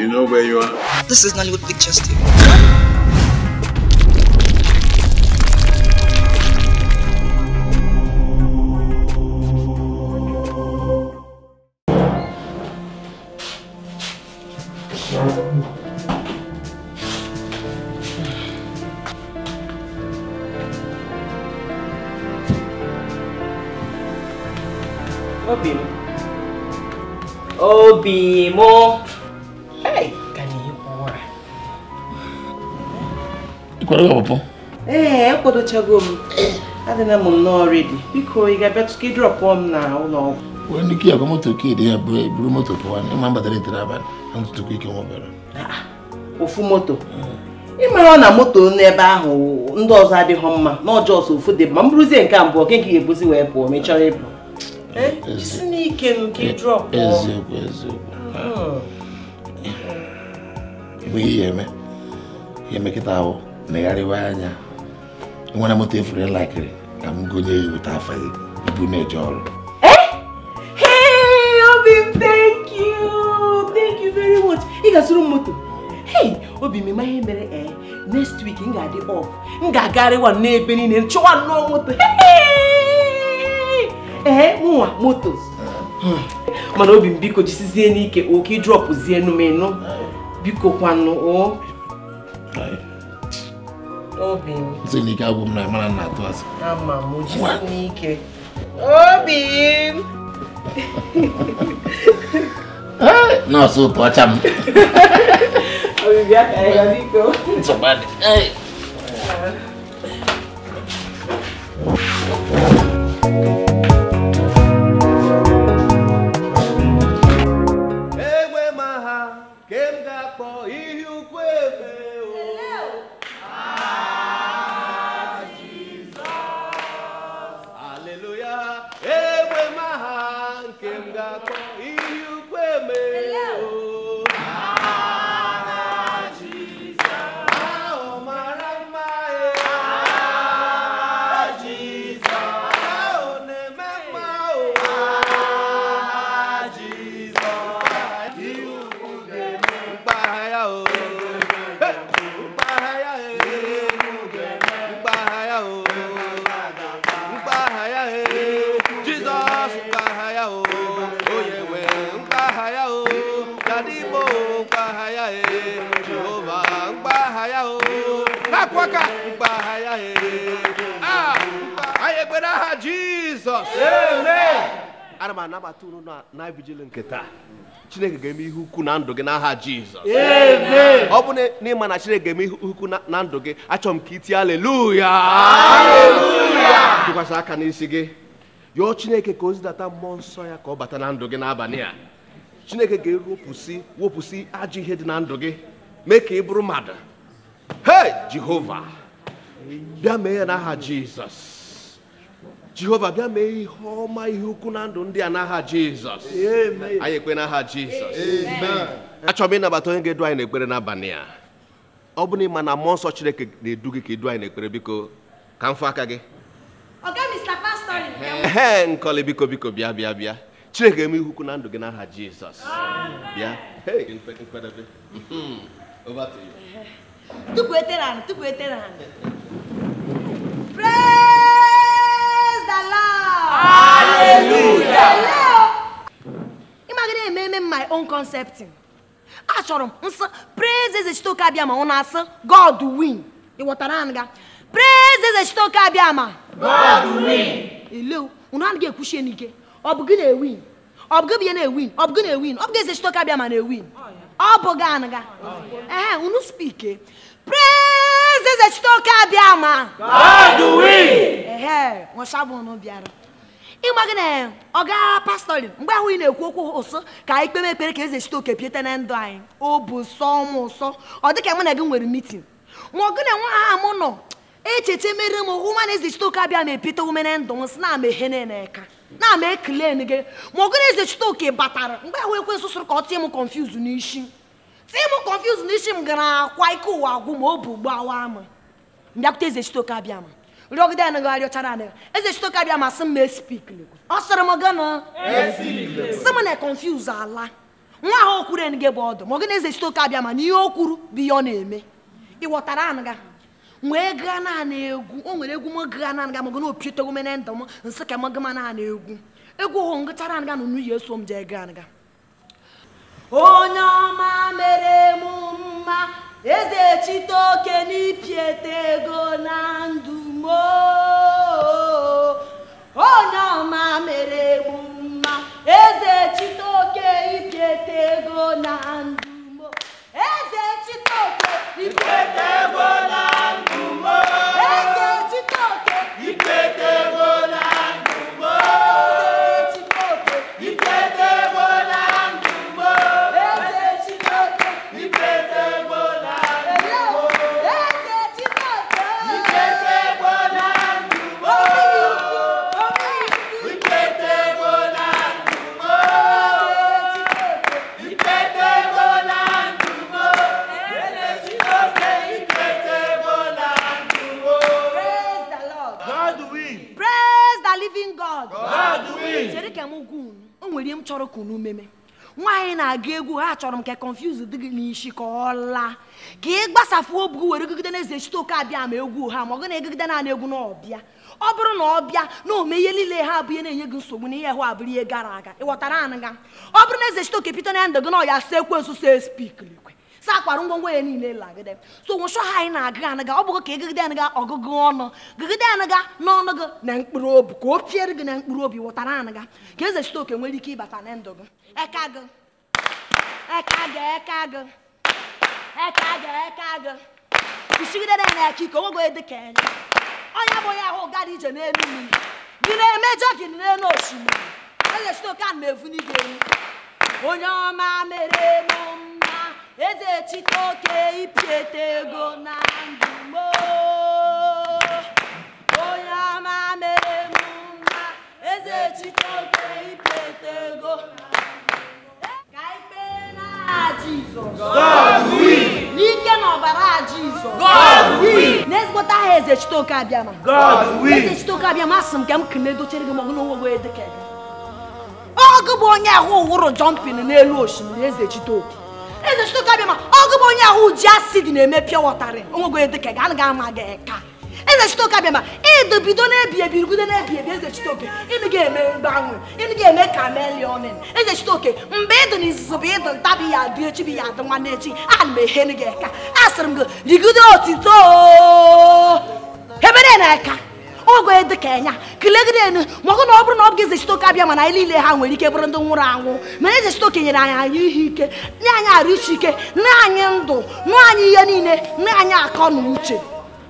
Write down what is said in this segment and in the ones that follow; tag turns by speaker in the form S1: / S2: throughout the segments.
S1: You know where you are?
S2: This is Nollywood Pictures TV.
S3: Obi m. Obi m. Hey, ka na-ekwu ụra.
S4: Ị kwara gị ọpụpụ?
S3: Ee, akwadochago m. Adịla m nnọọ ready. Biko, ị ga-abịa tupu ị drọpụọ m na ụlọ ọgwụ.
S4: Wee ndị kia moto kid ya buru moto pụwa ịma mbatara etere abalị na ntụtụkwa ike nwebere.
S3: Ofu moto? Ị mara na moto n'ebe ahụ ndị ọzọ adịghị mma na ọjọọ ọsọ ofu dị ma m bụrụzie nke mbụ nke ga-ebuzi wee pụọ ma ị chọrọ ịpụ. Isi n'ike nke drọpụ.
S4: Eziokwu eziokwu. Ime ihe eme ihe mekịta ahụ negharịwa anya nwere moto efuru ịlakịrị ka m gonye ya weta afa gị ibu na-eje ọrụ.
S3: Hey, Obi m, thank you. Thank you very much. Ị ga-azụrụ m moto. Hey, Obi m, ịma ihe mere next week m ga-adị off. M ga-agarịwa n'ebe niile chọwa nnọọ moto. Ee, mụnwa moto. Mana Obi m biko jisizie n'ike oke drọpụzie enu m enu. Biko kwanụ o. Obi m.
S4: Sị n'ike agwụ m na mara na atụ asị.
S3: Ama m jisi n'ike. Obi m.
S4: Nọọsụ ụtọ ọcha m.
S3: Obi bịa ka anyị gaa biko.
S4: Nsogbu adị.
S5: Ana m anabata unu na vigil nke taa. Chineke ga-eme ihe ukwu na ndụ gị n'aha Jizọs. Ọ bụ na ịma na Chineke ga-eme ihe ukwu na ndụ gị, achọrọ m ka i tie haleluya. Haleluya. Tụkwasị aka n'isi gị. Yọọ Chineke ka o zidata mmụọ nsọ ya ka ọ bata na ndụ gị n'abalị a. Chineke ga-ewepụsị wepụsị ajọ ihe dị na ndụ gị, mee ka ị bụrụ mmadụ. Hey, Jehova, bịa mee ya n'aha Jizọs. Jehova bịa mee ihe ọma ihe ukwu na ndụ ndị a n'aha Jizọs. Anyị ekwe n'aha Jizọs. Achọrọ m ịnabata onye ga-edu anyị n'ekpere n'abalị a. Ọ bụ na ịma na mmụọ nsọ Chineke na-edu gị ka edu anyị n'ekpere, biko ka m fụ aka gị. Ehe, Nkọli, biko biko bịa bịa bịa. Chineke ga-eme ihe ukwu na ndụ gị n'aha Jizọs. Bịa. Hey, nkwadebe. Over to you.
S6: Tupu etere anụ, tupu etere anụ. Praise the Lord. Hallelujah. Ịma gị na-eme eme my own concepting. Achọrọ m nsị praise Eze Chitoke Abịama ọ na-asị God win. Ị ghọtara anụ ga? Praise Eze Chitoke Abịama. God win. Ele unu anaghị ekwuchie n'ike. Ọ bụ gị na-ewin. Ọ bụ gị bụ ihe na-ewin. Ọ bụ gị na-ewin. Ọ bụ gị Eze Chitoke Abịama na-ewin. Ọ bụ gị anụ ga? Ehe, unu speak. Praise Eze Chitoke Abịama. God win. Ehe, nwashabụ unu bịara. Ịma gị na ọga pastọrị mgbe ahụ ị na-ekwu okwu ụsọ ka anyị kpeme ekpere ka Eze Chitoke piete na ndụ anyị. O bụ sọ m ụsọ. Ọ dịka mụ na gị nwere mitin. Ma ọ gị na nwa ha mụ nọ echeche mere m hụ nwa na Eze Chitoke Abịama epite ume na ndụ m sị na ama ehe na-eka na ama ekele gị. Ma ọ gị na Eze Chitoke batara mgbe ahụ ekwensu sụrụ ka ọ tie m confuse n'isi. Tie m confuse n'isi m gara akwa ike ụwa agwụ ma o bụ gbawa m. Mbịakwute Eze Chitoke Abịama. Rịọgide anaghị arịọchara anaghị. Eze Chitoke Abịama sị m espik. Ọ sịrị m gịnị? Sị m na confuse ala. Nwa ahụ okwuru en gị bụ ọdụ ma ọ gị na Eze Chitoke abịa ma na ihe o kwuru bụ ihe ọ na-eme. Ị ghọtara anụ wee gaa naanị egwu o nwere egwu m gaa naanị ga ma ọ gị na opietego m na ndụ m nsị ka m gama naanị egwu egwu hụ ngụchara anụ ga na unu ya eso m jee gaa anụ ga. Onye ọma mere m mma Eze Chitoke n'ipiete ego na ndụ m. Onye ọma mere m mma Eze Chitoke ipiete ego na ndụ m. Eze Chitoke ipiete ego na ndụ m. Eze Chitoke ipiete ego na ndụ m. Eze Chitoke ipiete ego na ndụ m. Eze Chitoke ipiete ego na ndụ m. Eze Chitoke ipiete ego na ndụ m. Ipiete ego na ndụ m. Eze Chitoke ipiete ego na ndụ m. Eze Chitoke ipiete ego na ndụ m. Praise the Lord.
S1: God win.
S6: Praise the living God.
S1: God win.
S6: Chere ka m gwa unu, o nwere ihe m chọrọ ka unu meme. Nwaanyị na-aga egwu ha chọrọ m ka confuse dị gị n'isi ka ọ laa ka ị gbasafuo obi gị were gụgide na Eze Chitoke abịa ma egwu ha ma ọ gị na-egụgide naanị egwu na ọbịa. Ọ bụrụ na ọ bịa na ome ihe niile ha abụ ihe na-enye gị nsogbu na ihe ahụ abụrụ ihe gara aga. Ị ghọtara anụ ga? Ọ bụrụ na Eze Chitoke pito na ndụ gị na ọ ya sị ekwensu sị espiklikwe sa akwara ngwongwo ya niile lagide so nwụsọ ha anyị na-agụ anụga ọ bụghị ka ịgụgide anụga ọgụgụ ọnụ gụgide anụga n'ọnụ gị na mkpụrụ obi ka o piere gị na mkpụrụ obi ghọtara anụga ka Eze Chitoke nwere ike ịbata na ndụ gị. Eka gị eka gị eka gị eka gị eka gị isigide na aka ike onwego dị ka enye onye bụ onye ahụ gara ije n'elu mmiri gị na-emejọ gị n'elu osimiri. Eze Chitoke a na-evu n'igwe elu. Onye ọma mere m mma Eze Chitoke ipiete ego na ndụ m. Onye ọma mere m mma Eze Chitoke ipiete ego. Ka ikpe na Jizọs.
S1: God win.
S6: N'ike na ọbara Jizọs.
S1: God win.
S6: N'ezigbote aha Eze Chitoke abịa ma.
S1: God win.
S6: Eze Chitoke abịa ma asị m ka m kele dochere gị ma ọ bụ na onwe gị dịka gị. Ọgụ bụ onye ahụ wụrụ jumping n'elu osimiri Eze Chitoke. Eze Chitoke abịa ma ọgụ bụ onye ahụ ji acid na-eme pure water onwego dịka gị anaghị ama gị ka. Eze Chitoke abịa ma ịdụ bido na-ebi ebi rugude na-ebi ebi Eze Chitoke ịnụ ga-eme mgbanwe ịnụ ga-eme chameleon. Eze Chitoke mgbe ịdụ n'izuzu bụ ịdụ ntabi ya adị echi bụ ya adị nwanne echi ana m ehenu gị eka asịrị m gị rigide otito ebere na eka ogo dị ka enya kelegide enu ma ọ bụ na ọ bụrụ na ọ bụ Eze Chitoke abịa mana anyị niile ha nwere ike bụrụ ndị nwụrụ anwụ mana Eze Chitoke nyere anyị ihe ike nye anyị arụ isi ike nye anyị ndụ nye anyị ihe niile nye anyị akọ na uche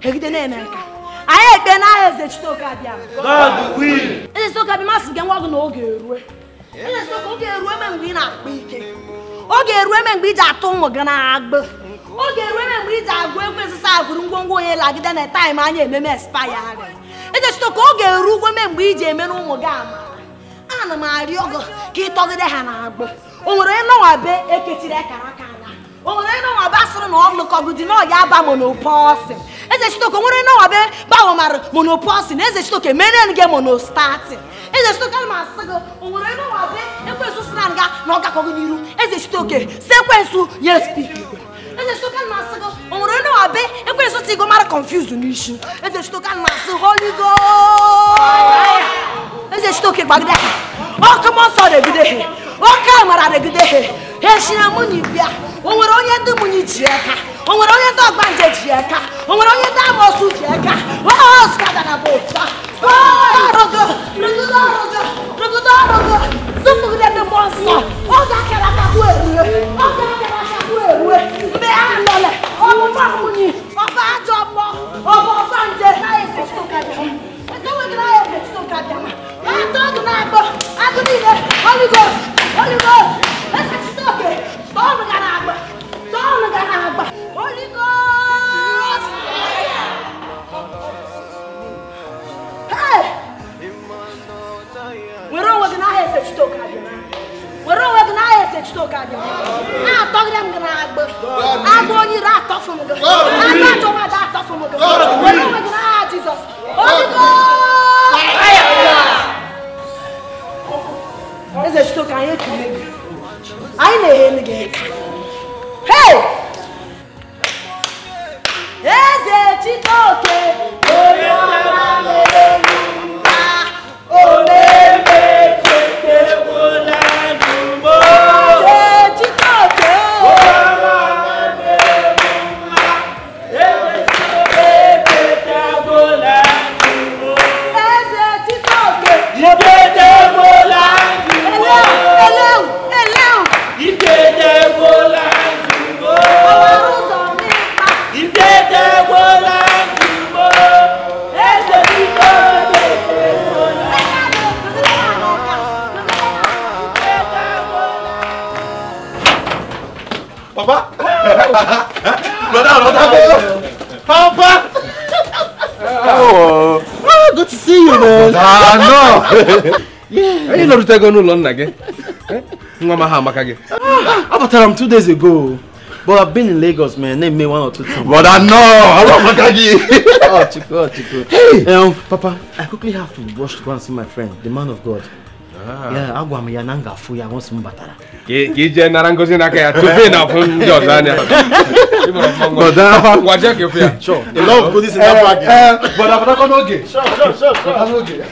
S6: hegide na-eme nka anyị ekpe n'aha Eze Chitoke abịa.
S1: God win.
S6: Eze Chitoke abịa masị gị nwa gị na oge erue. Eze Chitoke oge erue eme mgbe ị na-akpa ike oge erue eme mgbe iji atụ ụmụ gị na-agbụ oge erue eme mgbe iji agụ egwu esisa agụrụ ngwongwo onye lagide na taịm anya ememe espayarị. Eze Chitoke oge eru ugwo me mgbe iji eme n'ụmụ gị amara ana m arịọ gị ka ị tọgide ha na-agbụ. O nwere onye nọnwa be ekechiri akara aka anya o nwere onye nọnwa be asịrị na ọ lụkọgụ di na ọ ya aba monopọsị. Eze Chitoke nwere onye nọnwa be gbanwemara monopọsị na Eze Chitoke mere gị monostatin. Eze Chitoke ana m asị gị o nwere onye nọnwa be ekwensu sịrị nga na ọ gakọgị n'iru Eze Chitoke si ekwensu ya spik. Eze Chitoke ana m asị gị o nwere onye nọnwa be ekwensu tigo mara confuse n'isi. Eze Chitoke ana m asị Holy Ghost. Eze Chitoke gbagide ha ọkụ mmụọ nsọ regide ha oke amara regide ha ha esi na mụ bịa. O nwere onye ndị mụnyi ji aka o nwere onye ndị ọgbanje ji aka o nwere onye ndị amosu ji aka oskadana bụ ụfa ọrụgo rụgide ọrụgo rụgide ọrụgo zụpụgide ndị mmụọ nsọ oge akara aka kwụ erue oge akara aka kwụ erue mgbe ha nọle ọbụma mụnyi ọba ajọ mmụọ ọba ọgbanje na Eze Chitoke abịa Eze Chitoke abịa atọ ọgụ na-agbọ agụ niile Holy Ghost Holy Ghost Eze Chitoke tọọnụ ga na-agba tọọnụ ga na-agba Holy Ghost. Hey! Were onwe gị n'aha Eze Chitoke abịa were onwe gị n'aha Eze Chitoke abịa Chitoke, onye ọma mere m mma. Omeme chetewola ndụ m. Eze Chitoke, onye ọma mere m mma. Eze Chitoke chetewola ndụ m. Eze Chitoke chetewola ndụ m. Eleu, eleu,
S1: Iketewola ndụ m.
S6: ọwara ụzọ n'ịkpa.
S1: Iketewola ndụ m. Eze Chitoke chetewola.
S5: Papa! Brother, brother! Papa!
S2: Oh, good to see you, man.
S5: Ah, no!
S2: Yeah.
S5: Anyị nọrutego n'ụlọ nna gị. Nwa m ahụ amaka gị.
S2: Abatara m 2 days ago, but I've been in Lagos, man. Name me 1 or 2 times.
S4: Brother, no! Amaka gị.
S2: Oh, Chico, oh, Chico. Hey! Papa, I quickly have to rush to go and see my friend, the man of God. Yeah, agwa m ya na m ga-afụ ya once m batara.
S5: Ka ị jee nara ngozi n'aka ya tupu ị na-afụ ndị ọzọ anya.
S4: Brother.
S5: Ngwa jee ka ịfụ ya.
S2: Sure.
S4: A lot of goodies in that bag.
S5: Brother, brother, n'oge.
S2: Sure, sure, sure, sure.
S4: N'oge.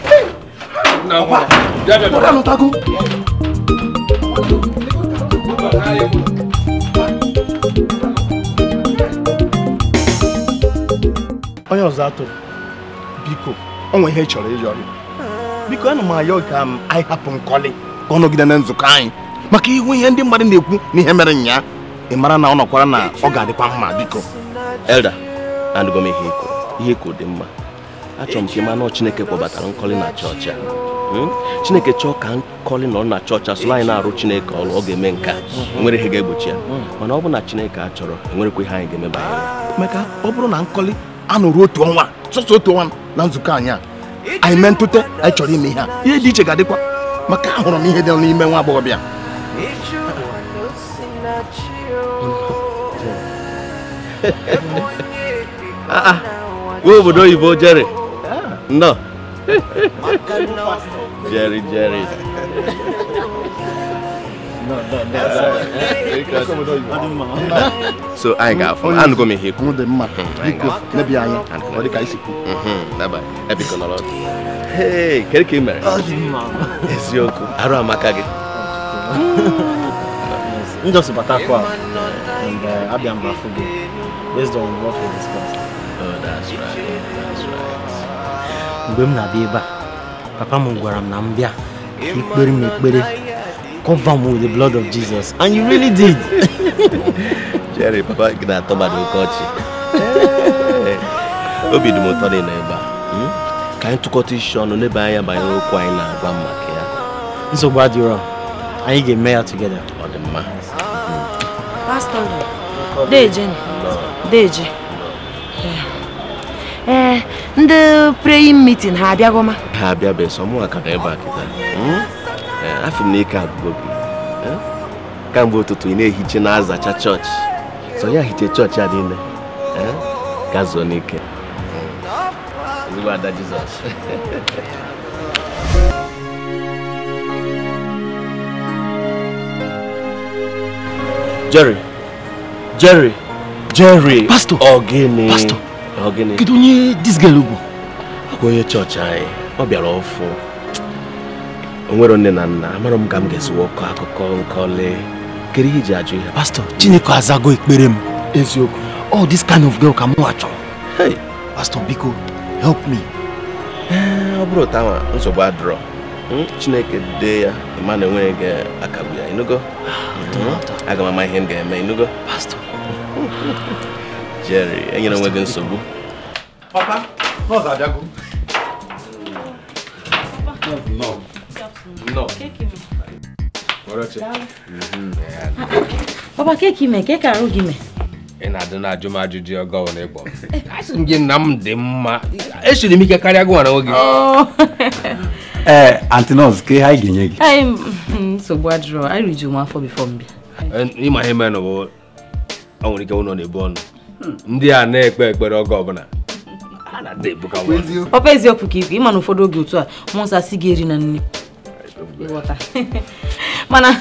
S5: Na ngwa. Bịa, bịa, bịa.
S4: Brother, lọtago.
S2: Onye ọzọ atụrụ, biko, o nwere ihe ị chọrọ ịrịọ gị. Biko, ana m ayọ ka m anyị hapụ Nkọli ka ọ nọgide na nzukọ anyị maka ihu ihe ndị mmadụ na-ekwu n'ihe mere nya ị mara na ọ nọkwara na ọ ga-adịkwa mma biko.
S5: Elder, anụgo m ihe ikwu. Ihe ikwu dị mma. Achọrọ m ka ị ma na ọ Chineke kpọbatara Nkọli na chọọchị a. Chineke chọọ ka Nkọli nọrọ na chọọchị a soro anyị na-arụ Chineke ọrụ, ọ ga-eme nke a. Enwere ihe ga-egbochi ya. Mana ọ bụ na Chineke achọrọ, enwerekwa ihe anyị ga-eme banyere ya.
S4: Maka ọ bụrụ na Nkọli anọrụ otu ọnwa sọsọ otu ọnwa na nzukọ anyị a anyị mee ntute anyị chọrọ ime ihe a ihe dị iche ga-adịkwa maka ahụrụ m ihe dị n'ime nwa agbọghọbịa.
S5: Nwa obodo oyibo Jerry. Nnọọ. Jerry, Jerry. So anyị ga-afụ anụgo m ihe ikwu.
S4: Ọ dị mma biko nebi anya ọ dị ka isi kwu.
S5: Daba, ebiko nọrọ ọdụ. Hey, kedu ka ị mere?
S2: Ọ dị mma.
S5: Eziokwu, arụ amaka gị.
S2: M just batakwa and abịa m afụ gị based on what we discussed.
S5: Oh, that's right. That's right.
S2: Mgbe m na-abịa ebe a, papa m gwara m na m bịa ka ikpere m ekpere, cover m with the blood of Jesus, and you really did.
S5: Jerry, papa gị na-atọ mmadụ oke ọchị. Obi dị m ụtọ na ị nọ ebe a. Ka anyị tụkọta isi ọnụ n'ebe anya banyere okwu anyị na-agwa m maka ya.
S2: Nsogbu adịrọ, anyị ga-eme ya together.
S5: Ọ dị mma.
S6: Pastor, Deje, Deje. Ee, ndị praying meeting ha abịago ma?
S5: Ha abịabeghị, sọ mụnwa ka nọ ebe a kịta. Afọ m na ike agụgo gị. Kamgbe ụtụtụ ị na-ehiche na-azacha chọọchị. Sọ ya hiche chọọchị a niile. Ka zuo n'ike. Ezigbo ada Jizọs. Jerry, Jerry, Jerry.
S2: Pastor.
S5: Ogini.
S2: Pastor.
S5: Ogini.
S2: Kedu onye this girl bụ?
S5: Ọ bụ onye chọọchị anyị. Ọ bịara ọfụ. O nwere nne na nna. Amara m ka m ga-esi wọkọ akụkọ Nkọli. Kedu ihe iji ajụ ihe?
S2: Pastor, Chineke azago ekpere m. Eziokwu. All this kind of girl ka mụ achọrọ.
S5: Hey.
S2: Pastor, biko, help me.
S5: Ọ bụrụ otu ahụ, nsogbu adịrọ. Chineke dee ya, ịma na enweghị ga-akagbu ya. Ịnụgo? Aga m ama ihe m ga-eme, ịnụgo?
S2: Pastor.
S5: Jerry, enyere onwe gị nsogbu.
S1: Papa, nọọsụ abịago.
S5: No. No.
S7: Papa, keki me, keki arụ gị me.
S5: Ị na-adị na-ajụ m ajụjụ ọgọ na ịgbọ. Asị m gị na m dị mma. Esiri m ike karịa gị nwara oge.
S1: Ee, Aunty Nọọsụ, ka ihe anyị ga-enye gị?
S7: Anyị nsogbu adịrọ, anyị riju m afọ bifo m bịa.
S5: Ịma ihe mere na ọ nwere ike ụlọ na-ebu ọnụ. Ndị a na-ekpe ekpere oge ọbụla. A na-adị ebuka nwa.
S7: Papa, eziokwu ka ikwu, ịma na ụfọdụ oge otu a, mmụọ nsọ asị gị eri na nne. Ịghọta. Mana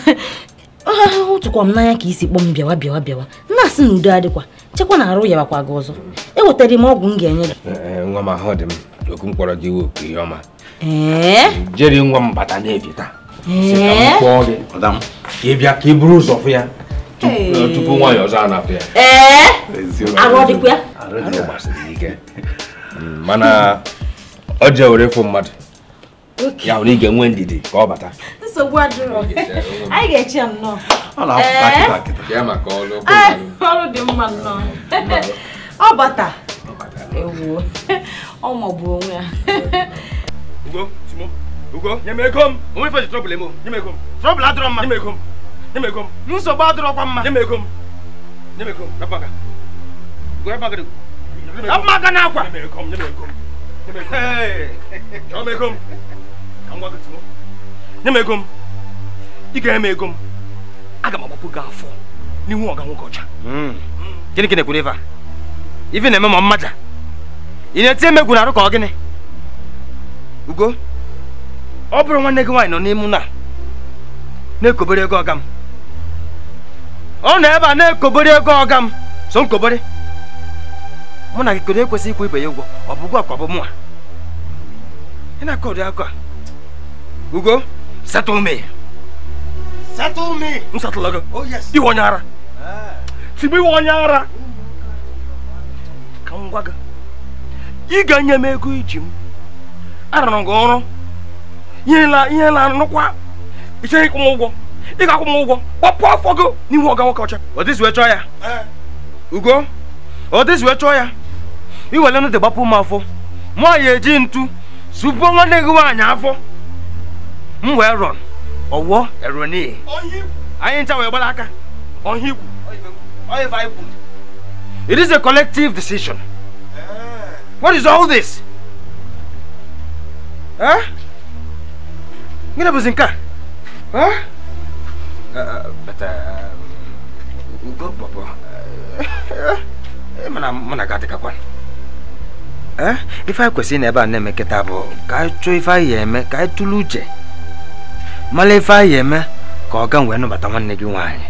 S7: ọ tụkwa m n'anya ka isi kpọọ m bịawa bịawa bịawa. Na-asị na udo adịkwa chekwa na arụ yabakwa gị ọzọ. Ewetara m ọgwụ m ga-enye gị.
S8: Nwa m ahụ dị m okwu mkpọrọ gị iwe okwu ihe ọma. Jeri nwa m bata na-ebi taa. Kpọọ gị ka ị bịa ka ị buru ụzọ fụ ya tupu nwaanyị ọzọ a na-afụ ya.
S7: Arụ ọ dịkwa ya?
S8: Arụ gbasiri ike mana ọ je were fụ mmadụ ya hụrụ ị ga-enwe ndidi ka ọ bata.
S7: Nsogbu adịrọ. Anyị ga-eche ya nnọọ.
S1: Ọ na-apụta kịta
S8: ya maka ọrụ
S7: ọrụ dị mma nnọọ. Ọ bata. Ewo. Ọ magburu onwe ya.
S9: Ugo, Timo, Ugo, nye m ego m. Onwe ife ji trouble emo. Nye m ego m. Trouble adịrọ mma. Nye m ego m. Nye m ego m. Nsogbu adịrọkwa mma. Nye m ego m. Nye m ego m. Rapụ aka. Ugo, rapụ aka. Rapụ aka n'akwa. Nye m ego m. Nye m ego m. Nye m ego m. Chọọ m ego m. Ka m gwa gị Timo. Nye m ego m. Ị ga-eme ego m. Aga m agbapụ gị afọ n'ihu ọga nwoke ọcha.
S10: Gịnị ka ị na-ekwuru ife a? Ife na-eme ma mmaja. Ị na-eti emegwu na arụ ka ọ gịnị? Ugo, ọ bụrụ nwanne gị nwaanyị nọ n'ime ụlọ a na-ekobere ego ọga m. Ọ nọ ebe a na-ekobere ego ọga m so nkobere. Mụ na gị kedu ekwesịghị ịkwụ ibe ya ụgwọ, ọ bụ ụgwọ ka ọ bụ mụnwa? Ị na-akọ ụdị akọ a. Ugo, settle me.
S9: Settle me. M settle gị.
S10: Oh yes.
S9: Iwe onye ara. Tigbu iwe onye ara. Ka m gwa gị, ị ga-enye m ego iji m. Arụrụ gị ọrụ ihe la nụkwa ịchọghị ịkwụ m ụgwọ. Ị ga-akwụ m ụgwọ kpọpụ afọ gị n'ihu ọga nwoke ọcha.
S10: Ọ dịzị wee chọọ ya. Ugo, ọ dịzị wee chọọ ya. Iwele nụ dị gbapụ m afọ. Mụ ya eji ntu supuo nwanne gị nwaanyị afọ. M wee rọn ọwụọ eroni. Anyị ncha wee gbara aka.
S9: Ọhịa ikwu.
S10: It is a collective decision. What is all this? Eh? Gịnị bụzi nke a? But Ugo papa, mụ na gị adịkakwa. Ife anyị kwesịrị na ebe a na-eme kịta bụ ka anyị chọọ ife anyị eme, ka anyị tụlee uche mara ife anyị eme ka ọ ga wee nụbata nwanne gị nwaanyị.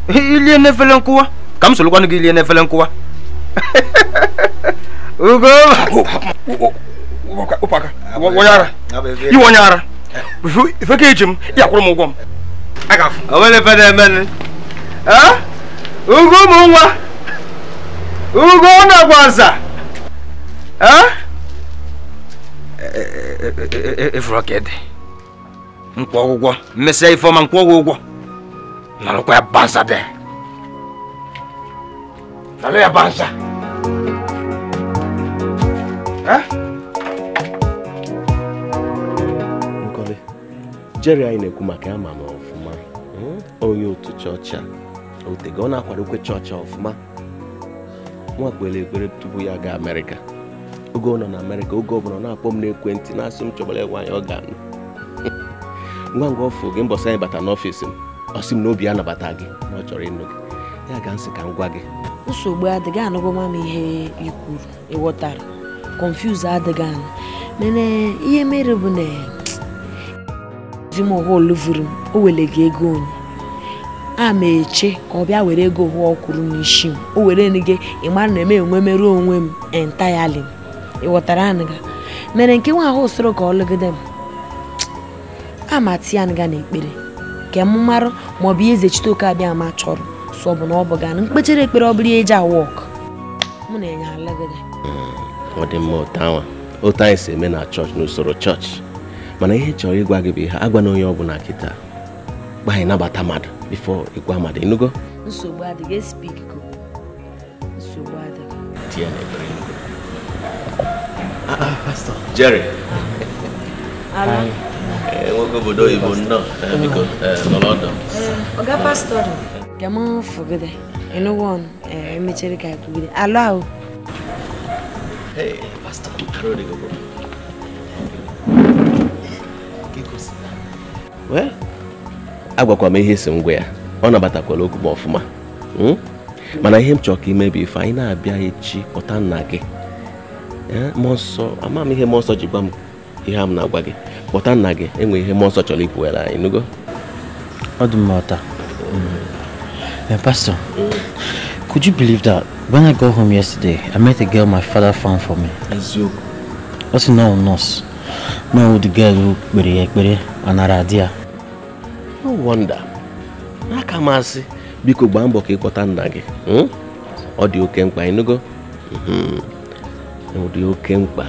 S10: Ilie n'efere nkụwa ka m solokwanụ gị ilie n'efere nkụwa. Ugo
S9: onye ara. Iwe onye ara. Ife ka eji m, ị akwụrụ m ụgwọ m. A ga-afụ.
S10: O nwere ife na-emenụ. Ugo ụmụ nwa. Ugo nakwa nsa. Ifuru ka ede. Nkwụ ọgwụgwọ. Mmesịa ife ọma nkwụ ọgwụgwọ. Nalụkwa ya bansa dị. Nalụ ya bansa.
S5: Nkọli, Jerry anyị na-ekwu maka ya ma ma ọfụma. Onye otu chọọchị a otego ọ na-akwadokwe chọọchị ọfụma. Nwa kpere ekpere tupu ya gaa Amerịka. Oge ọ nọ na Amerịka, oge ọbụla ọ na-akpọ m n'ekwentị na-asị m chọbara ịgwa anyị ọ ga-anụ. Ngwa ngwa ọfụ gị mbọsị anyị bata n'ọfịs m, ọ sị m na obi ya nabata gị na ọ chọrọ ịnụ gị. Ya ga nsị ka m gwa gị.
S6: Nsogbu adịghị, anụgo m ihe i kwuru, ịghọtara. Confuse adịghị anụ. Mana ihe mere bụ na di m hụ oluvuru m, o wele gị ego onye. A ma eche ka ọ bịa were ego hụ ọ kwuru n'isi m. O were gị ị mara na eme enwe merụ onwe m entirely. Ị ghọtara anụga. Mere nke nwa ahụ soro ka ọ lụgide m. A ma tie anụga n'ekpere ka m marụ ma ọ bụ eze Chitoke abịa ma chọrọ so ọ bụ na ọ bụ ga mkpechere ekpere ọ bụrụ ihe eji awọk. Mụ na-enye alụgide.
S5: Ọ dị mma otu anwa otu anyị si eme na chọọchị n'usoro chọọchị. Mana ihe chọrọ ịgwa gị bụ ihe agwa na onye ọbụla kịta gba anyị nabata mmadụ bifo ịgwa mmadụ ịnụgo.
S6: Nsogbu adịghị, speak go. Nsogbu adịghị.
S5: Tie na ekpere ịnụgo. Pastor Jerry. Nwoke obodo oyibo nnọọ biko nọrọ ọdụ.
S6: Ọga pastor ka m fụgide ịnụgo ọnụ emechere ka ekwugide alụ ahụ.
S5: Hey, Pastor, well, agwakwa m ihe si m gwa ya, ọ nabatakwala okwu m ọfụma. Mana ihe m chọrọ ka ime bụ ife anyị na-abịa echi kpọta nna gị. Mmụọ nsọ, ama m ihe mmụọ nsọ ji gwa m ihe a m na-agwa gị. Kpọta nna gị, enwe ihe mmụọ nsọ chọrọ ikwuwere anyị, nụgo?
S11: Ọ dị mma taa. Pastor, could you believe that when I got home yesterday, I met a girl my father found for me. What's no nurse? No, the girl who anaradia.
S5: No wonder. Nakamasi, biko gbaa mbọ ka ịkpọta nna gị. Ọ dị oke mkpa, ịnụgo? Ọ dị oke mkpa.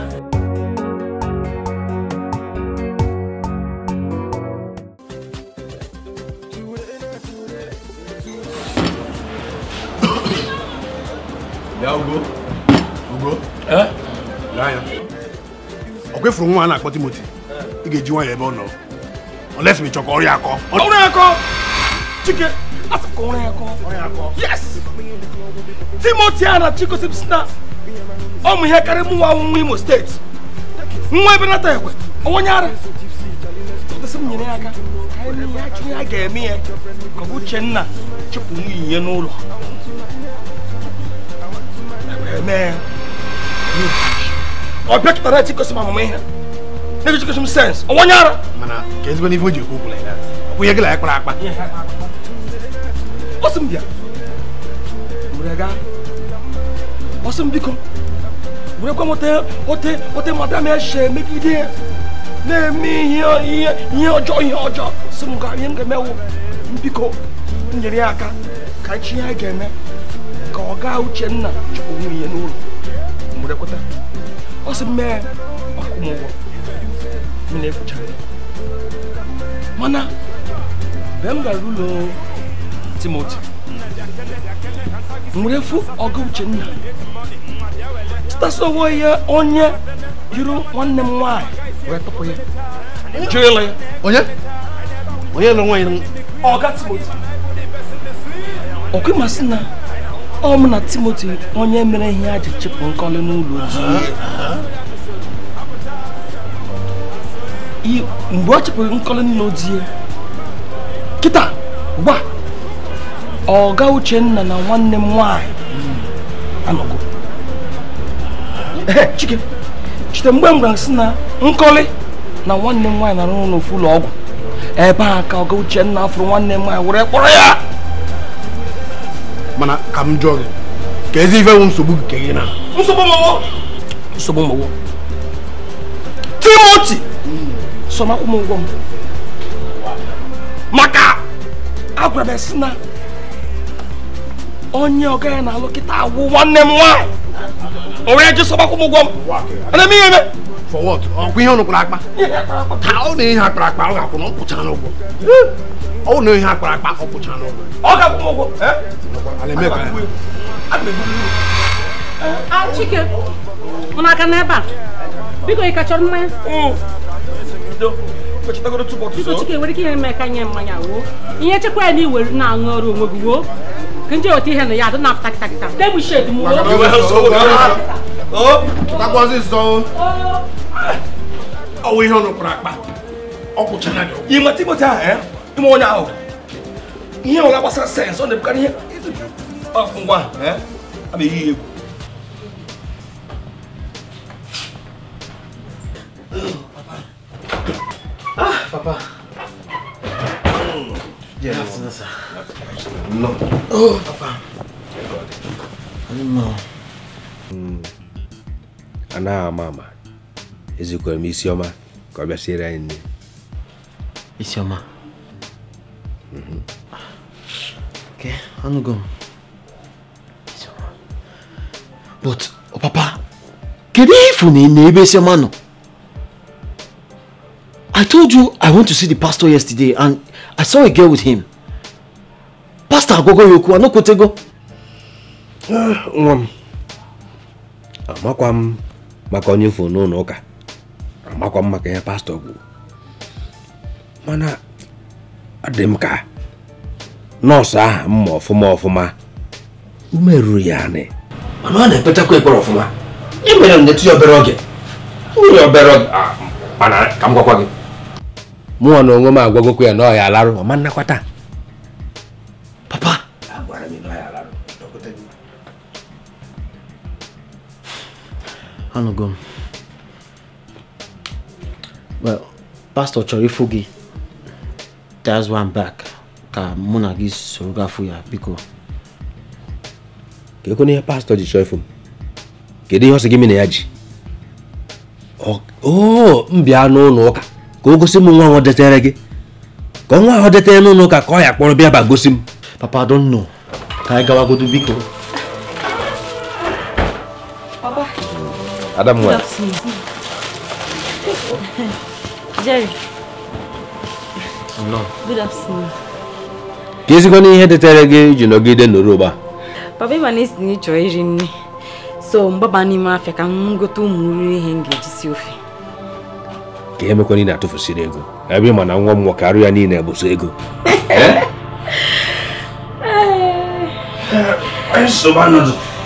S2: Ugo. Ugo. Eh? Lee anya. Ọ kwefuru nwa a na-akpọ Timothy. Ị ga-eji nwayọọ ebe ọ nọ. Unless we chọkọ ọrịa akọ.
S9: Ọrịa akọ! Chike, asị ka ọrịa akọ. Ọrịa akọ. Yes! Timothy a na Chikosi si na ọ mụ ihe karịa mụ nwa nwa Imo steeti. Nwa ebe nata ekwe, onye ara. Tụtụsị m nyere ya aka. Ka anyị ya chụ ya ga-eme ya. Ka ọ bụ Uchenna chụpụ nwunye ya n'ụlọ. Ọ bịakọtara Chikosi m amamihe. Na-ego Chikosi m sens. Onye ara.
S2: Mana ka ezigbo n'ife o ji ekwu okwu like that. Ọ bụ ihe gị na ya kpara akpa.
S9: Ọ sị m bịa. Were gaa. Ọ sị m biko. Were kwa m ote madam eshe megide na-eme ihe ọjọọ sị m gaa ihe m ga-emewu biko m nyere ya aka ka chi ya ga-eme ka ọ gaa Uchenna chụpụ nwunye n'ụlọ. M were kweta. Ọ sị m mee ọkwụ m ụgwọ. M na-efucha. Mana mgbe m gara ụlọ Timothy, m were fụ ọga Uchenna. Tụtasị onwe ya onye yiri nwanne m nwaanyị wee tụpụ ya. Jụrụ ịlụ ya.
S2: Onye? Onye lụrụ nwaanyị?
S9: Ọga Timothy. Ọkwa ịmasị na ọ mụ na Timothy onye mere ihe a ji chịpụ Nkọli n'ụlọ di ya. Mgbe ọ chịpụrụ Nkọli n'ụlọ di ya, kịta ugbu a ọga Uchenna na nwanne m nwaanyị anọgo. Chike, chite mgbe m gwara sị na Nkọli na nwanne m nwaanyị na-arụ n'ofu ụlọ ọgwụ ebe a ka ọga Uchenna fụrụ nwanne m nwaanyị were kpọrọ ya.
S2: Mana ka m jụọ gị, ka ezi ife wụ nsogbu nke gị na?
S9: Nsogbu mọwụ. Timothy sọ ma akwụ m ụgwọ m maka agwara m sị na onye ọga ya na-alụ kịta awụ nwanne m nwaanyị. O wee jụ sọ akwụ m ụgwọ m. Ana m ihe eme.
S2: For what? Ọkwa ihe ọnụ kpara akpa? Ka ọ na ihe akpara akpa ọ ga-akwụ na ọ kwụchara n'ụgwọ. Ọ na ihe akpara akpa ọ kwụchara n'ụgwọ.
S9: Ọ ga-akwụ m ụgwọ.
S7: Chike, unu aka n'ebe a? Biko ị ka chọrọ mmanya? Biko Chike, nwere ike ihe eme ka nye mmanya woo. Ihe chekwa ya na iwere na-aṅụ ọrụ onwe gị woo. Ka nje weta ihe na ya adị na-afụta kịta kịta. Tebụl shed m woo.
S2: Ọ wụ ihe ọnụ kpara akpa. Ọ kwụchara gị ụgwọ.
S9: Ị ma Timothy ahụ, ime onye ahụ. Ihe ọla gbasara sens, ọ na-ebukarị ihe. Ngwa, a ma eyi egwu.
S11: Ah, Papa. Good afternoon, sir.
S8: No.
S11: Oh, Papa. No.
S8: Ana mama. Ezikwara m Isioma ka ọ bịa siere anyị nri.
S11: Isioma? Okay, anụgo m. Isioma. But, oh, Papa, kedu ifu na ebe Isioma nọ? I told you I went to see the pastor yesterday and I saw a girl with him. Pastor Agogo Yoku, anokwetego.
S8: Nwa m, amakwa m maka onye fụ n'ụlọ ụka. Amakwa m maka ihe pastọ kwuru. Mana ọ dị m ka nọọsụ ahụ mma ọfụma ọfụma ume ruru ya anị. Mana ọ na-ekpechakwa ekpere ọfụma. E mere m nyetụ ya obere oge. Nwere obere oge. Mana ka m gwakwa gị. Mụnwa na onwe m agwagokwa ya na ọ ya alarụ, ọ ma nnakwata.
S11: Papa.
S8: Agwara m na ọ ya alarụ.
S11: Anụgo m. Well, Pastor chọrọ ịfụ gị. That's why I'm back. ka mụ na gị soro gafụ ya biko.
S8: Ka ekwe n'ihe pastọ ji chọọ ịfụ m. Kedu ihe ọ sị gị na ya ji? Oo, m bịa n'ụlọ ụka ka o gosi m nwa ahụ detere gị. Ka nwa ahụ detere n'ụlọ ụka ka ọ ya kpọrọ bịa ba gosi m.
S11: Papa, I don't know. Ka anyị gawagodu biko.
S12: Papa.
S8: Adam nwa.
S12: Jerry.
S8: No.
S12: Good afternoon.
S8: Ka ezigbo n'ihe detere gị iji nọgide n'ụlọ
S12: Papa, ịma na esi na ịchọ iri nri. So mgbaba n'ime afịa ka m gote ụmụ nri ihe m ga-eji si ofe.
S8: Ka ihe mekwa niile atụfusiri ego. Ebe ịma na nwa m nwoke arụ ya niile bụ so ego.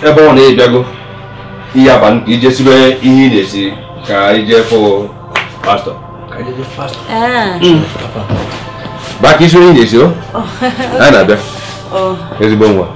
S8: Ebe ọ na-ebịago ihe abalị ka ije sibe ihe ị na-esi ka ije fụ pastọ. Ka ije fụ pastọ. Ba ka isi onye ị na-esi o? A na-abịa. Ezigbo nwa.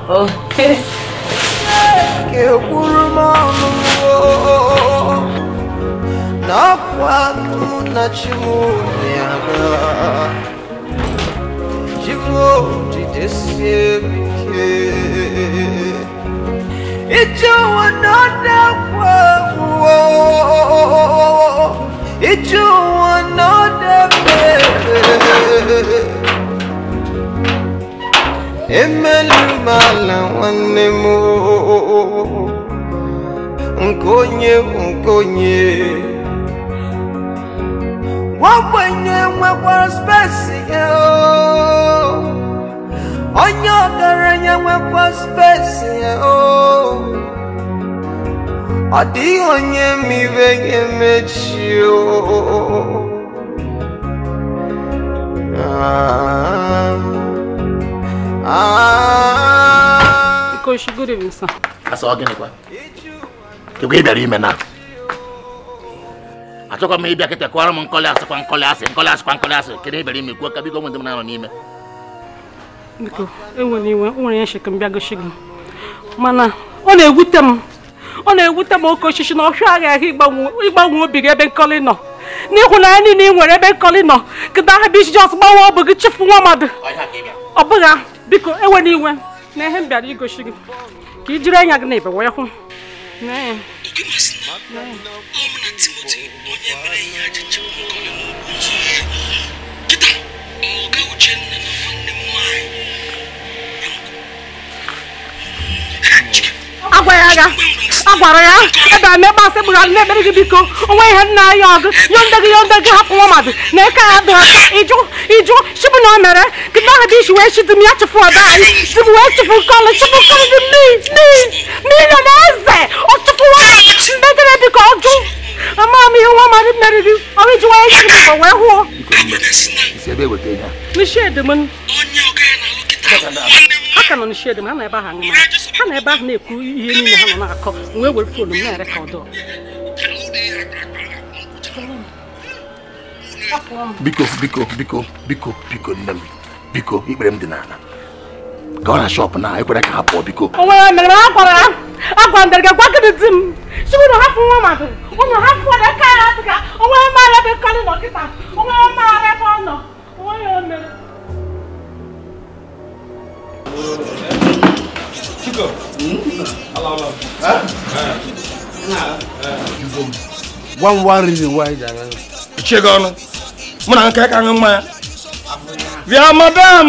S13: Emelumala nwanne m nkonye nkonye nwagbenye nwekwara spesi ya onye ọgaranya nwekwa spesi ya ọ dịghị onye mmiri ga-emechi
S7: Coach, good evening, sir.
S4: That's all gịnị kwa? Kekwe ị bịara ime na? Achọkwa m ịbịa kịta kọwara m nkọlị asịkwa nkọlị asị nkọlị asịkwa nkọlị asị kedu ị bịara ime kwuo ka biko nwere ndị m na-anọ n'ime.
S7: Biko, enwere iwe, o nwere ihe nshị ka m bịa gosi gị. Mana ọ na-ewute m. Ọ na-ewute m oke osisi na ọhịa aghaghị ịgbanwe obi gị ebe nkọlị nọ. N'ịhụnanya niile ị nwere ebe nkọlị nọ, kedu aha bụ isi jọs gbanwee obi gị chefu nwa mmadụ. Ọ bụghị biko enwere iwe na ihe m bịara igosi gị ka i jiri anya gị na ebe wee hụ. Agwa ya aga agwara ya ebe a mekpa asị gburu na-ekpere gị biko onwe ihe nna anyị ọgụ yonde gị hapụ nwa mmadụ na eke ya dị aka ịjụ ịjụ chịbụ na o mere kịta ahụ dị isi wee chidi m ya chụfụ ọda anyị di m wee chụfụ nkọlị chụfụ nkọlị dị mmiri na eze ọ chụfụ nwa mbedere biko ọjụ ama m ihe nwa mmadụ mere gị ọrụ iji wee nye gị biko wee hụọ n'ishedi m ha ka nọ n'ishedi m ha na ebe ahụ aṅụ ha na ebe ahụ na-ekwu ihe niile ha nọ na-akọ wee were foonu m na-erekọdụ.
S4: Biko biko biko biko biko nne m biko ikpere m dị n'ala ka ọ na shọpụ na ekwere ka ha pụọ biko.
S7: O nwere mere m agwara ya agwa ndere gị gwa gị di m si unu hapụ nwa mmadụ unu hapụ na aka ya adịga o nwere mara ebe nkọlị nọ kịta o nwere mara ebe ọ nọ o nwere o mere.
S9: Chico.
S2: One reason why.
S9: Chico, mụ nke ka ṅụ mmanya. Bịa madam.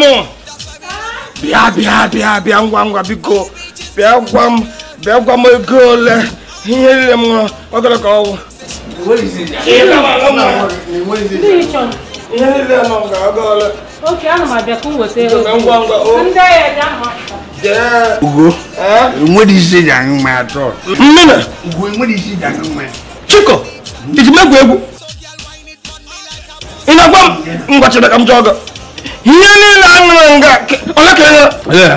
S9: Bịa bịa bịa bịa ngwa ngwa biko. Bịa gwa m ego ole ihe niile m ṅụrụ ogolo ka ọwụ. Ihe niile nọ ga ogo ole.
S7: Okay, ana m abịa ka m weta ego. Ngwa ngwa o. Ndị agha bịa ma.
S2: Ugo, enwere isi eji aṅụ mmanya atọ.
S9: Mmiri.
S2: Ugo, enwere isi eji aṅụ mmanya.
S9: Chiko, iji megwu egwu. Ị na-agwa m ngwa chere ka m jụọ gị. Ihe niile a ṅụrụ nga ole ka ị ṅụrụ?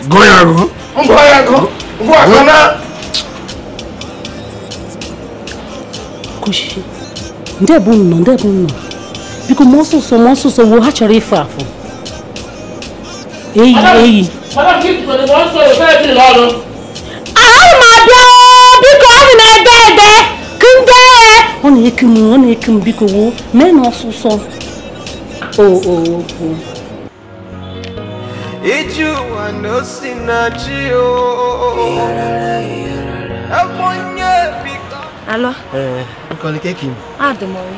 S2: Gụọ ya agụ.
S9: Ngwa ya agụ. Ngwa agụ na.
S7: Koshi, ndị ebe unu nọ, ndị ebe unu nọ. Biko ma ọsọsọ wo ha chọrọ ịfụ afụ. Eyi eyi. Ahụ m abịa biko ọ dị na-ede ede kụnde. Ọ na-eku m ọ na-eku m biko wo mee na ọsụsọ. O o o.
S13: Iju ano sinachi o. Ebonye biko.
S6: Alo.
S14: Nkoli keki.
S6: Ah, demori.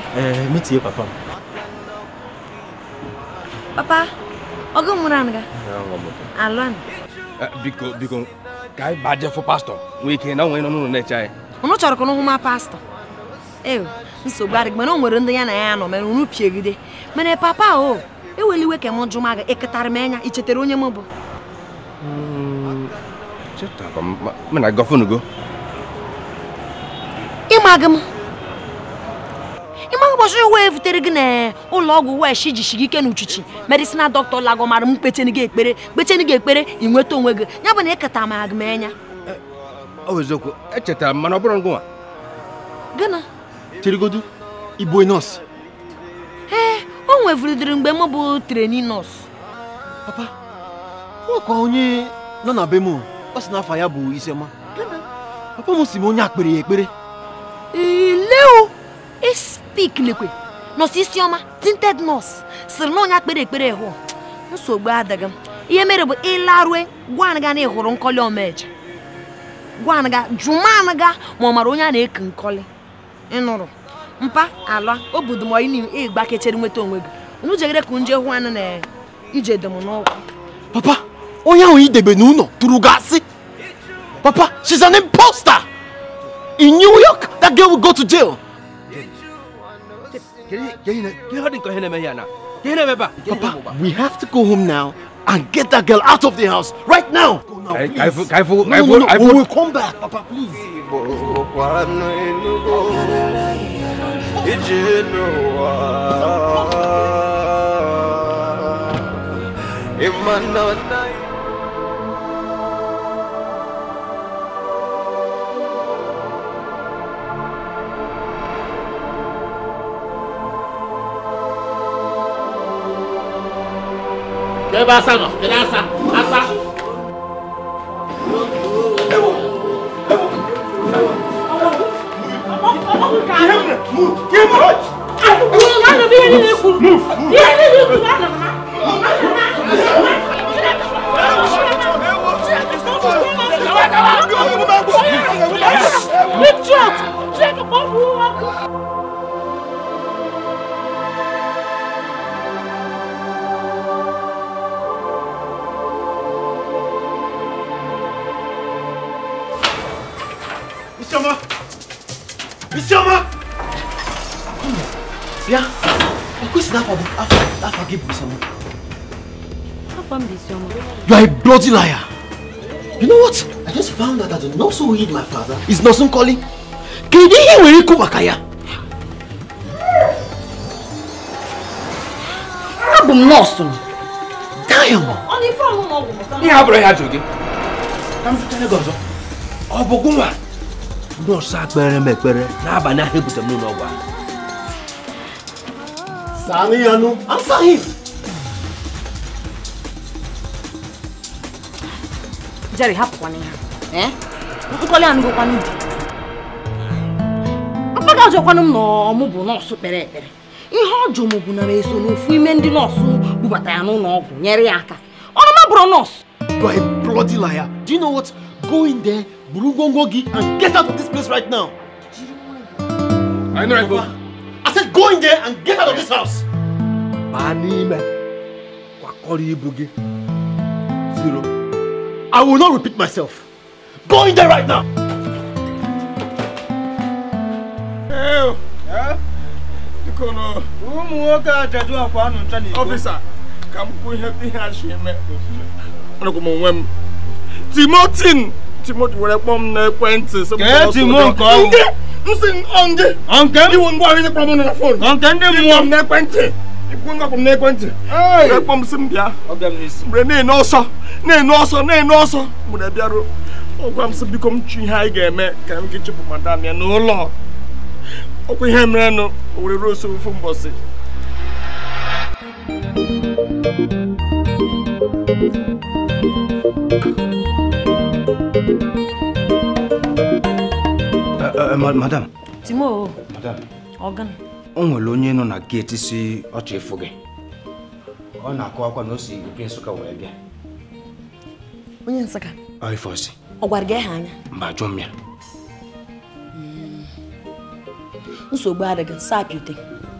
S14: Meet you papa.
S6: Papa, ogo muranga. Alo.
S8: Biko biko. Kai baje for pastor. We can now no na chai.
S6: Unu chọrọ ka hụ ma pastor. Nsogbu adịghị mana o nwere ndị ya na ya nọ mere unu piegide. Mana papa o, eweliwe ka m jụ ma gị eketara m anya ichetere onye m bụ.
S8: Cheta ka m na gọfunu go.
S6: Ịma gị m. Ịma ụbọchị wee vutere gị na ụlọ ọgwụ wee shi jishiri ike n'uchichi. Medicinal doctor lago mara m kpecheni gị ekpere, kpecheni gị ekpere ị nweta onwe gị. Ya bụ na eketa m agụ m anya.
S8: Ọ eziokwu, echetara m mana ọ bụrụ ngụnwa.
S6: Gịnị?
S14: Chirigodu, ị bụ nọọsụ?
S6: Ee, o nwevụridịrị mgbe m bụ trainee nọọsụ.
S14: Papa, nwekwa onye nọ na be m, ọ sị na afa ya bụ Isioma. Papa m si m onye akpere ya ekpere.
S6: Ileo, espik lekwe. Nọọsụ Isioma, tinted nọọsụ, sịrị na onye akpere ekpere hụ. Nsogbu adịghị m. Ihe mere bụ ịlarue gwa anaga na ị hụrụ Nkoli Omeje. Gwa anaga, jụma anaga ma ọ mara onye a na-eke Nkoli. Ịnụrụ. Mpa ala obodo ma ị ịgbakechere nweta onwe gị. Unu jegere ka nje hụ anụ na ije dị m n'ụkwụ.
S14: Papa, onye ahụ idebe n'ụlọ tụrụ gị asị. Papa, she's an imposter. In New York, that girl will go to jail. Papa, we have to go home now and get that girl out of the house right now. Go now, please. No, we will come back, Papa, please.
S4: Asa.
S14: Isioma! Isioma! Bịa, ọ kwesịrị afọ gị bụ Isioma. You are a bloody liar. You know what? I just found out that the nurse who hid my father is Nurse Nkoli. Kedu ihe nwere ikwu maka ya?
S12: Abụ m nọọsụ.
S14: Damn!
S8: Ihe abụrụ ya jụrụ gị. Ka m zụtara gị ọzọ. Ọ bụ gụnwa? Nọọsụ akpere m ekpere n'abalị ahụ ebute m n'ụlọ ọgwụ ahụ.
S14: Sani Yanu, answer him.
S12: Jerry, hapụkwana ya. Nkoli anụgokwanụ di. Mpaga ọjọkwanụ m na ọmụ bụ nọọsụ kpere ekpere. Ihe ọ jụ m bụ na m eso n'ofu ime ndị nọọsụ bubata ya n'ụlọ ọgwụ nyere ya aka. Ọnụ m abụrụ nọọsụ.
S14: You are a bloody liar. Do you know what? Go in there, buru ngwongwo gị, and get out of this place right now.
S8: I know I go.
S14: I said go in there and get out of this house.
S8: Baa n'ime, kwakọrọ ibu gị. Zero.
S14: I will not repeat myself. Go in there right now.
S2: Officer, come Timothy, Timothy, were bomb acquaintances. Timon, Uncle, you won't go in the problem on the phone. Uncle, you won't go from Nequente. Hey, bomb Simbia. Rene, no, sir. Nay, no, sir. Nay, no, sir. Would I be a oh, become Chihai game? Can get you, Madame, no law. Okay, Hemrano, or Rose from Bossy.
S8: Madam.
S6: Timo.
S8: Madam.
S6: Organ.
S8: O nwere onye nọ na gate si ọchị efu gị. Ọ na-akọ akwa na o si Opi Nsụka wee bịa.
S6: Onye Nsụka?
S9: Ọ ife ọsị.
S6: Ọ gwara gị aha anya?
S9: Mba, jụọ m ya.
S6: Nsogbu adịghị, saa piote.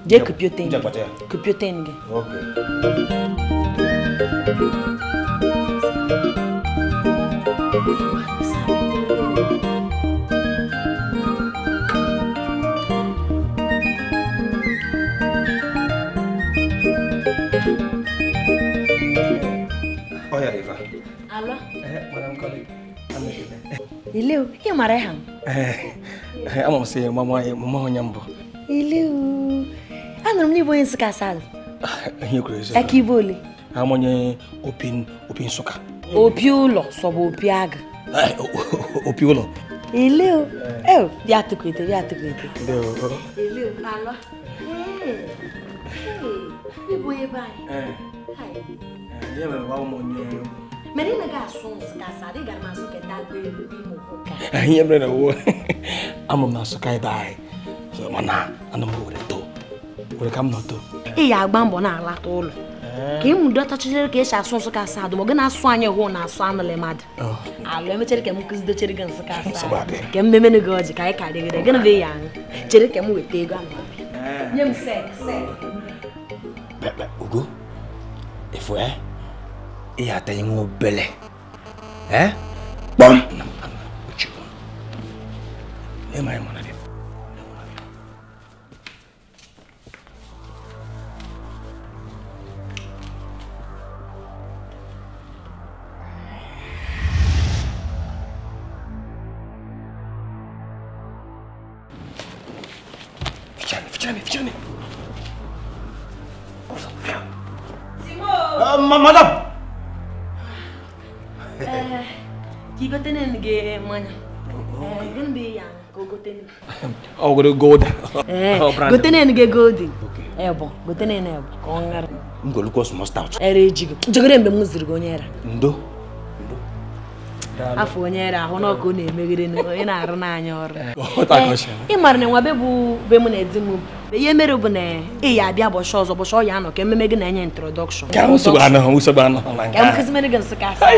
S6: Jee kụpiote gị. Kụpiote gị. Alo? Ileu, ị mara ha?
S9: Ama m sị mama onye mbụ.
S6: Ileu, anụrụ m na ịbụ onye Nsụka asalụ.
S9: Ihe kwuru eziokwu.
S6: Aka ibe ole?
S9: Ama onye opi Nsụka.
S6: Opi ụlọ sọbụ opi agụ.
S9: Opi ụlọ.
S6: Ileu, bịa tụkwete, bịa tụkwete. Ileu, alọ. Ịbụ onye be anyị.
S9: Ihe mere gwa m onye
S6: mere ị naghị asụ Nsụka asalụ, ị gara m asụ keta agụ elu ime ụka.
S9: Ihe mere na wo ama m na Nsụka ebe anyị mana ana m were too were ka m nọ too.
S6: Ị ya agba mbọ na-alata ụlọ ka ị mụdo tachichere ka esi asụ Nsụka asalụ ma ọ gị na-asụ anyị hụ na-asụ anụlị mmadụ. Alụ emechere ka m kụzidochere gị Nsụka asalụ ka m memene gị ọjị ka anyị karịgide gịnị bụ ya aṅụ chere ka m weta ego ahụ nye m sek sek.
S9: Ugo efu ị ya ata nwa obele kpọm Fichane. Madam.
S6: Ki gote gị mmanya. Gịnị bụ ya ka o gote?
S9: Ọ gwere gold.
S6: Gote gị golden. Ebo, gote ebo ka ọ ṅara.
S9: M golukwa small stout.
S6: Ere ejigo. Jegere mgbe m ziri gị onye era.
S9: Ndo.
S6: Afọ onye era ahụ n'ọkụ na-emeghere onye na-arụ n'anya ọrụ. Ị mara na nwa be bụ be mụ na di m. Ihe mere bụ na ị ya abịa bọchị ọzọ bọchị ọ ya anọ ka ememe gị na-enye introdọkshọn.
S9: Ka m
S6: kụzimere gị Nsụka asa.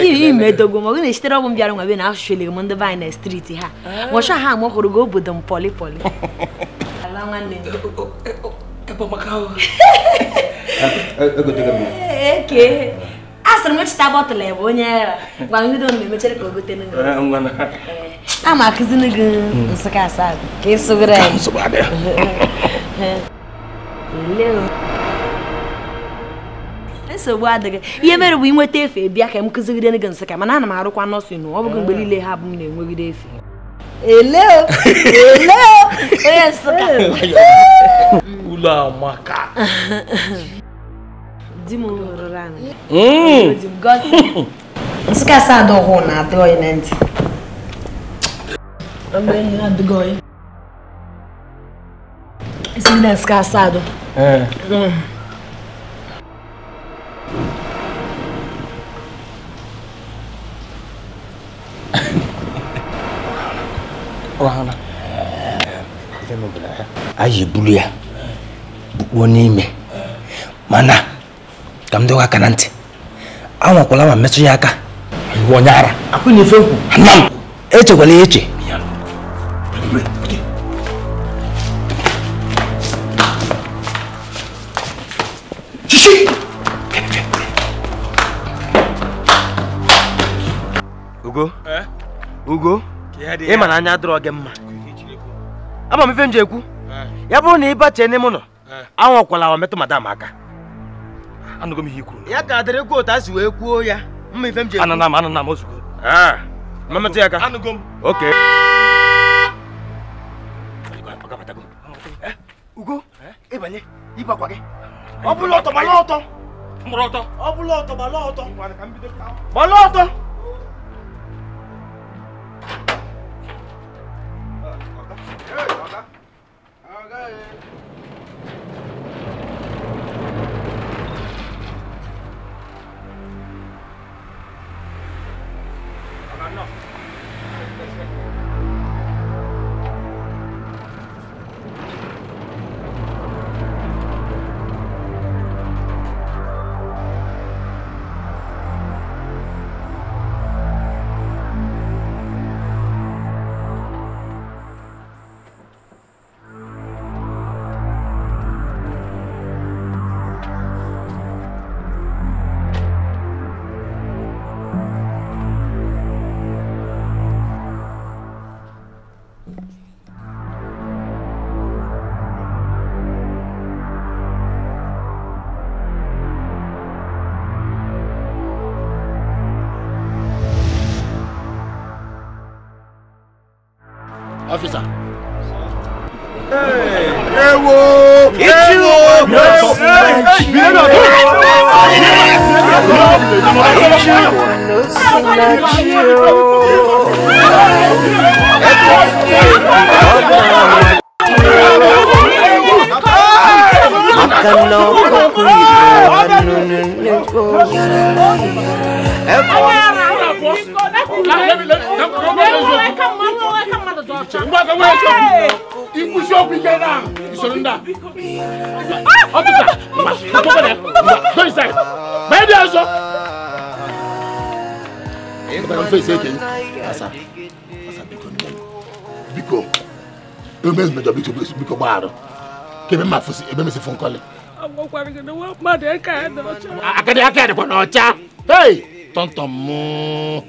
S6: Ime dogo ma ọ gị na-echitere ọbụ m bịara nwa be na asụsụ m ndị be anyị na streeti ha. Nwọcha ha ma ọhụrụ gị obodo m pọli pọli. Ala nwanne m. Eke. Asịrị m chita bọtụlụ ebe onye era. Gwa ngide m emechere ka o gote gị. Ama akụzini gị Nsụka asaa ka ị sụgịrị anyị. Nsogbu adịghị. Ihe mere bụ inweta efe bịa ka m kụzigide gị Nsụka mana ana m arụkwa nọọsụ ọ bụghị mgbe niile ha bụ m na-enwegide efe. Ele onye Nsụka.
S9: Ụlọ amaka.
S6: Di m hụrụ anyị. Nsụka asaa dị ọhụụ na-adị oyi na ntị. Isi na Nsụka asaa dị.
S9: Anyị ebulu ya bukpuo n'ime mana ka m dọwa aka na ntị anwakwala ma metụ ya aka onye ara akwụ na ife nkwu echekwala ya eche.
S10: Ugo, Ugo, ị ma na anya adịrọ gị mma. Ama m ife m ji ekwu. Ya bụrụ na ị bachie n'ime ụlọ, anwakwala ma metụ madam aka.
S9: Anụgo m ihe i kwuru.
S10: Ya ka adịrị kwuo otu a si wee kwuo ya. Mma ife m ji ekwu.
S9: Anana m ozugbo.
S10: Ma metụ ya aka.
S9: Anụgo m.
S10: Okay. Ugo, ịbanye, ịgbakwa gị. Ọ bụla ọtọ, gbala ọtọ.
S9: Mkpụrụ ọtọ.
S10: Ọ bụla ọtọ, gbala ọtọ. Gbala ọtọ.
S4: Officer.
S2: Ewo! Ewo!
S4: Hey! Tonton mo.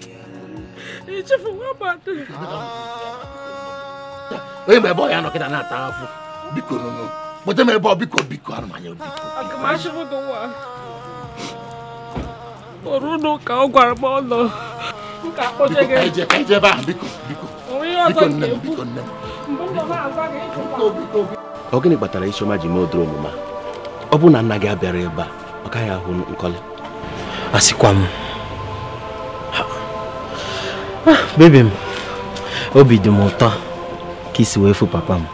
S4: Onye mgbe ebe ọ ya nọ kịta na-ata afụ biko nụnụ kpọte m ebe ọ biko biko anụ manya biko
S7: ka ọ gwara m ọnụ
S4: biko ka ije ebe ahụ biko biko biko nne m biko nne m.
S5: Ọ gịnị kpatara Isioma ji mee ụdịrị omume a? Ọ bụrụ na nna gị abịara ebe a, ọ gaghị ahụ Nkọli.
S11: Asịkwa m. Baby m, obi dị m ụtọ ka isi wee fụ papa m.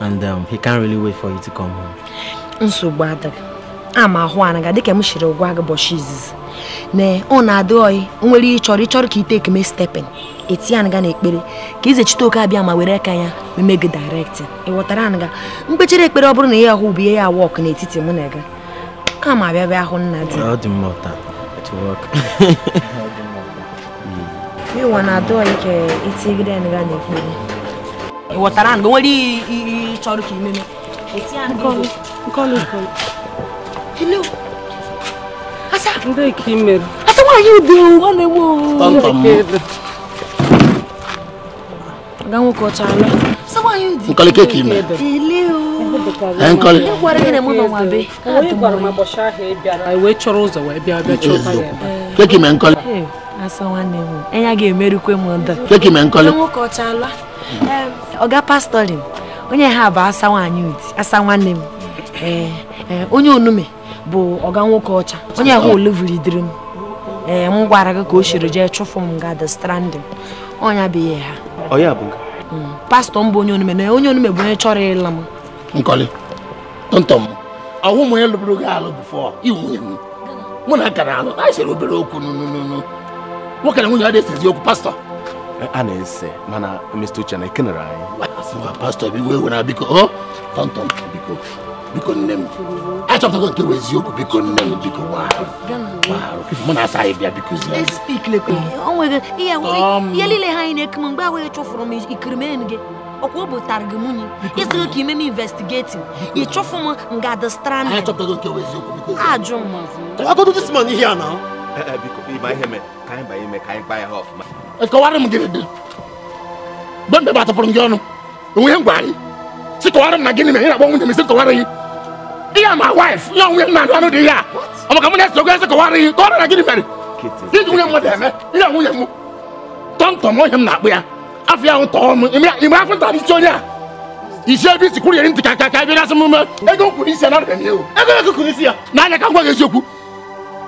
S11: And he can't really wait for you to come home.
S6: Nsogbu adịghị. Ama ahụ anaga dịka m shiri gwa gị ụbọchị izizi. Na ọ na-adị oyi, nwere ịchọrọ ka ite ekeme stepping. Eti anaga na ekpere ka ize Chitoke abịa ma were aka ya meme gị directing. Ị ghọtara anaga mkpechere ekpere ọ bụrụ na ya ahụ bụ ihe ya wọk n'etiti mụ na gị. Ama abịa bịa hụ nna di.
S11: Ọ dị mma ụta. It work.
S6: Ịwa na-adị oyi ka itigide anaga na ekpere. Ị ghọtara anaga nwere ịchọrọ ka imeme. Eti anaga.
S7: Nkọli.
S6: Hello. Asa.
S7: Ndị ka i mere.
S6: Asa nwaanyị udo nwanne m.
S4: Nkọli keki ime. Nkọli.
S7: Wee chọrọ ụzọ wee bịa bịa chọta ya.
S4: Keki ime Nkọli.
S6: Asa nwanne m. Enya ga-emerukwe m ndụ.
S4: Keki ime Nkọli.
S6: Nwoke ọcha alụ. Ọga pastọrin. Onye ha bụ asa nwaanyị udi. Asa nwanne m. Onye onume bụ ọga nwoke ọcha. Onye ahụ oliviri m. M gwara gị ka o siri jee chụfụ m ga the stranding. Ọnya bụ ihe ha.
S5: Ọ ya bụ nke?
S6: Pastọ m bụ onye onume na onye onume bụ onye chọrọ ịla m.
S4: Nkọli, tontom, ọhụ m onye lụbụrụ gị alụ bụfọ iwu nwunye m. Mụ na akara alụ, anyị sere obere okwu nụnụnụ. Nwoke na nwunye adịghị esezi okwu pastọ.
S5: A na-ese mana Mr. Uche na ekenere anyị.
S4: Asịwa pastọ bụ iwe ewe na biko o tontom biko biko nne m. Achọpụtago nke bụ eziokwu biko nne m biko gbaarụ. Mụ na asa anyị bịa biko zie.
S6: Ihe niile ha anyị na-eku m mgbe ahụ chụfụrụ m ikiri gị. Ọkwa o bụtara gị nwunye. Isi gị ka ime m investigating. Ị chụfụ m nga the stranding.
S4: Achọpụtago nke bụ eziokwu biko.
S6: Ajụ m.
S14: Kọwagodu this man ihe a na.
S5: Biko ịma ihe mee ka anyị banye ime ka anyị gbaa ya ha ọfụma.
S4: Kọwara m gịnị dị. Mgbe mgbe atụpụrụ m gị ọnụ. Onwe ihe m gwara gị. Sị kọwara m na gịnị mere ị na-akpọ nwunye m sị kọwara gị. Ihe ma wife, ya nwunye m na-anụ anụ dị ya. Ọ maka mụ na-eso ego kọwara gị, kọwara na gịnị mere? Iji nwunye mmadụ eme, ihe nwunye m. Tọmtọm onye m na-akpụ ya. Afọ ya ahụ tọọ m, ime afọ nta n'isi onye a. Isi ebe isi kwuru ya ntị ka ka ebe na-asị m ume. Ego m kwuru isi ya na arịa ewu.
S14: Ego ego kwuru isi ya.
S4: N'anya ka m gwa gị eziokwu.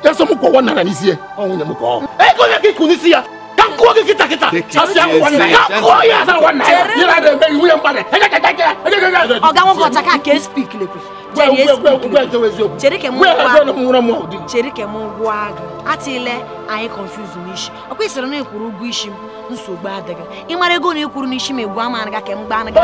S4: Eso m kwụọ nara n'isi ya. Ọ nwunye m ka ọ.
S14: Ego ya ka ikwu n'isi ya. Ka m kụọ gị kịta kịta.
S4: Asị ya kwụọ nna ya. Ka m kụọ ya asa nwa nna ya. Ihe na-adị eme nwunye mmadụ.
S6: Ọga nwoke ọcha ka espik lekwe. Chere ka m gwa gị atịle anyị confuse n'isi ọkwa isiri na ịkwụrụ ụgwọ isi m nsogbu adịghị ị mara ego na ịkwụrụ n'isi m egwu ama anaga ka m gbaa anaga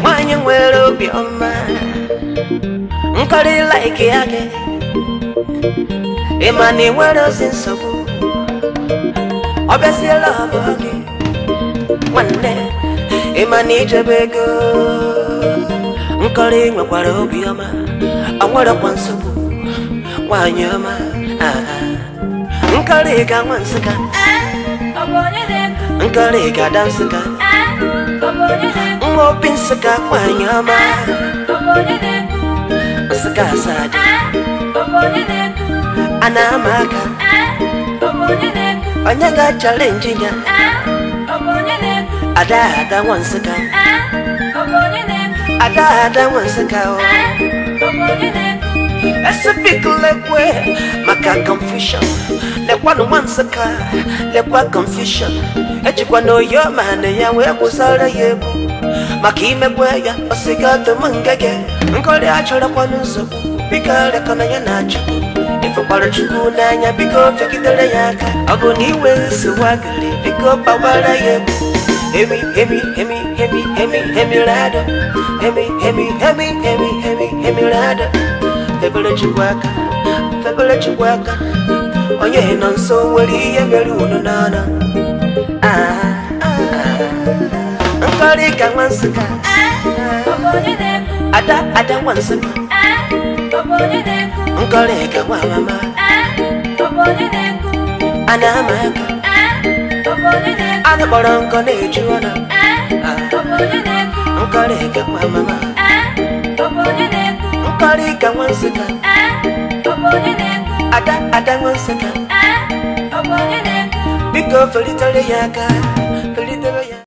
S13: Nwanyị nwere obi ọma nkọrị like ya gị ịma na ị nwere ozi nsogbu Ọ bịaziela ọbụ gị nwanne ịma na ijebe ego nkọrị nwekwara obiọma ọ nwerekwa nsogbu nwaanyị ọma nkọrị ga nwa Nsụka nkọrị ga ada Nsụka nwa obi Nsụka nwaanyị ọma Nsụka asaadị a na-ama aka onye ga-achalenji ya ada ada nwa Nsụka ada ada nwa Nsụka o esipikilekwe maka confusion lekwanụ nwa Nsụka lekwa confusion ejikwa na oyi ọma na ya wee kwụsara ya egwu maka imekwe ya ọsịga tụm ngege nkọrị achọrọkwanụ nsogbu biko rekọna ya na Chukwu ifekwara Chukwu n'anya biko fegidere ya aka ọ bụ na iwe nsogbu agịrị biko kpawara ya egwu hemi hemi hemi hemi hemi hemi rado hemi hemi hemi hemi hemi hemi rado febere Chukwu aka febere Chukwu aka onye nọ nso nwere ihe mere unu n'ọnụ nkọrị ka nwa Nsụka ada ada nwa Nsụka nkọrị ka nwa mama a na-ama aka anụ kpọrọ nkọ na-eju ọnụ nkọrị ka nwa mama nkọrị ka nwa Nsụka ada ada nwa Nsụka biko felitere ya aka.